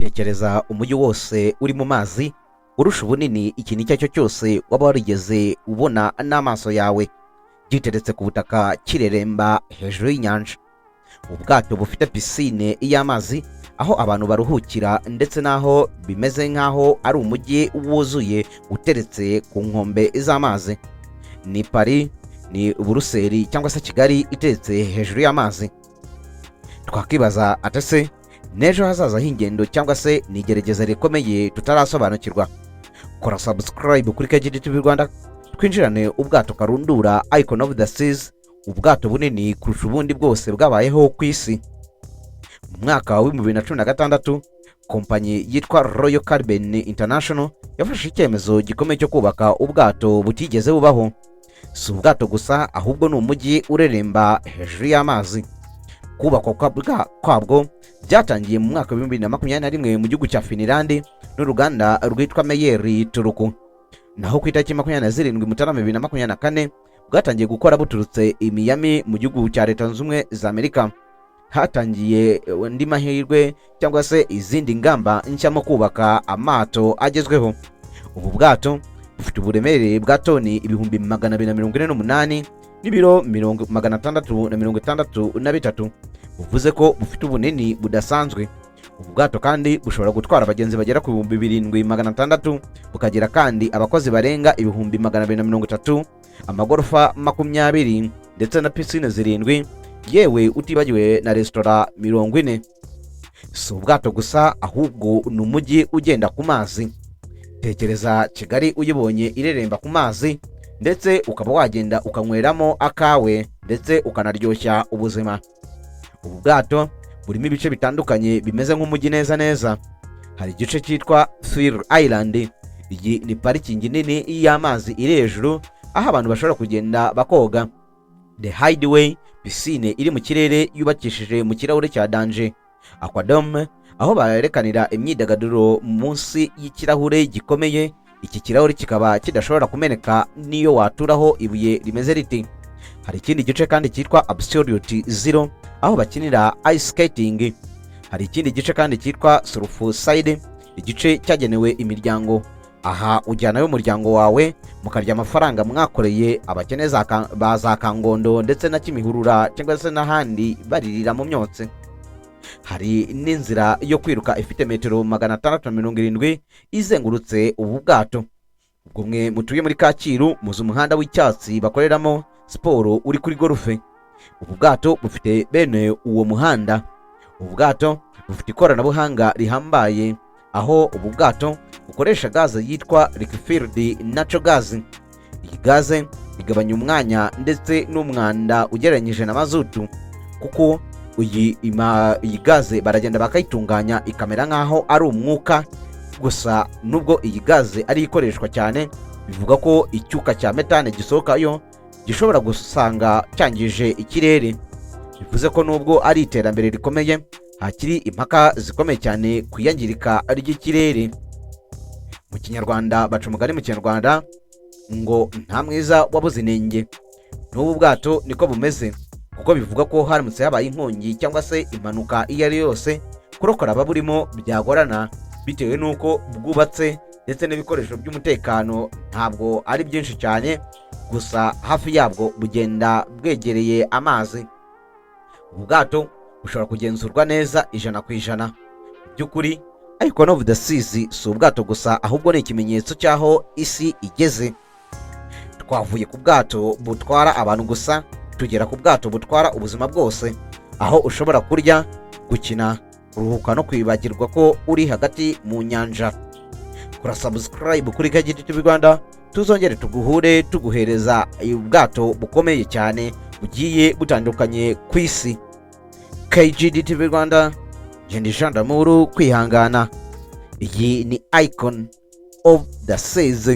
Tekereza umujyi wose uri mu mazi, urusha ubunini ikintu icyo ari cyo cyose waba warigeze ubona n'amaso yawe, giteretse ku butaka kireremba hejuru y'inyanja. Ubwato bufite pisine y'amazi, aho abantu baruhukira, ndetse n'aho bimeze nk'aho ari umujyi wuzuye uteretse ku nkombe z'amazi. Ni Paris, ni Buruseli cyangwa se Kigali iteretse hejuru y'amazi. Twakwibaza ate se n'ejo hazaza h'ingendo, cyangwa se ni igerageza rikomeye tutarasobanukirwa? Kora subscribe kuri KGD TV Rwanda, twinjirane ubwato karundura Icon of the Seas, ubwato bunini kurusha ubundi bwose bwabayeho ku isi. Mu mwaka wa 2016, kompanyi yitwa Royal Caribbean International yafashe icyemezo gikomeye cyo kubaka ubwato butigeze bubaho. Si ubwato gusa, ahubwo ni umujyi ureremba hejuru y'amazi. Kubakwa kwabwo byatangiye mu mwaka wa 2021 mu gihugu cya Finland n'uruganda rwitwa Meyer Turku. Naho ku itariki 27 Mutarama 2024, bwatangiye gukora buturutse i Miami mu gihugu cya Leta Zunze Ubumwe za Amerika. Hatangiye andi mahirwe cyangwa se izindi ngamba nshya mu kubaka amato agezweho. Ubu bwato bufite uburemere bwa toni 248,000 n'ibiro 663, buvuze ko bufite ubunini budasanzwe. Ubu bwato kandi bushobora gutwara abagenzi bagera ku 7600, bukagira kandi abakozi barenga 230,000, amagorofa 20 ndetse na pisine zirindwi, yewe utibagiwe na resitora 40. Si ubwato gusa, ahubwo ni umujyi ugenda ku mazi. Tekereza Kigali uyibonye ireremba ku mazi, ndetse ukaba wagenda ukanyweramo akawe, ndetse ukanaryoshya ubuzima. Ubu bwato burimo ibice bitandukanye bimeze nk'umujyi neza neza. Hari igice cyitwa Thrill Island. Iyi ni parikingi nini y'amazi iri hejuru, aho abantu bashobora kugenda bakoga. The Hideaway, pisine iri mu kirere yubakishije mu kirahure cya danger. Aquadome, aho berekanira imyidagaduro munsi y'ikirahure gikomeye. Iki kirahure kikaba kidashobora kumeneka n'iyo waturaho ibuye rimeze riti. Hari ikindi gice kandi cyitwa Absolute Zero, aho bakinira ice skating. Hari ikindi gice kandi cyitwa Surfside, igice cyagenewe imiryango. Aha ujyanayo umuryango wawe mukarya amafaranga mwakoreye abakene ba za Kangondo ndetse na Kimihurura cyangwa se n'ahandi baririra mu myotsi. Hari n'inzira yo kwiruka ifite metero 670 izengurutse ubu bwato. Ubwo mwe mutuye muri Kacyiru muzi umuhanda w'icyatsi bakoreramo siporo uri kuri golf. Ubu bwato bufite bene uwo muhanda. Ubu bwato bufite ikoranabuhanga rihambaye, aho ubu bwato bukoresha gaze yitwa liquefied natural gas. Iyi gaze igabanya umwanya ndetse n'umwanda ugereranyije na mazutu, kuko iyi gaze baragenda bakayitunganya ikamera nk'aho ari umwuka gusa. Nubwo iyi gaze ari ikoreshwa cyane, bivuga ko icyuka cya metane gisohokayo gishobora gusanga cyangije ikirere. Bivuze ko nubwo ari iterambere rikomeye, hakiri impaka zikomeye cyane ku iyangirika ry'ikirere. Mu Kinyarwanda baca umugani mu Kinyarwanda ngo "Nta mwiza wabuze inenge." N'ubu bwato niko bumeze, kuko bivuga ko haramutse habaye inkongi cyangwa se impanuka iyo ari yo yose, kurokora ababurimo byagorana bitewe n'uko bwubatse, ndetse n'ibikoresho by'umutekano ntabwo ari byinshi cyane. Gusa hafi yabwo bugenda bwegereye amazi. Ubu bwato bushobora kugenzurwa neza 100%. Mu by'ukuri, Icon of the Seas si ubwato gusa, ahubwo ni ikimenyetso cy'aho isi igeze. Twavuye ku bwato butwara abantu gusa, tugera ku bwato butwara ubuzima bwose, aho ushobora kurya, gukina, kuruhuka no kwibagirwa ko uri hagati mu nyanja. Kora subscribe kuri KGD TV Rwanda, tuzongere tuguhure tuguhereza ubwato bukomeye cyane bugiye butandukanye ku isi. KGD TV Rwanda, genda ijandamuru kwihangana. Iyi ni Icon of the Seas.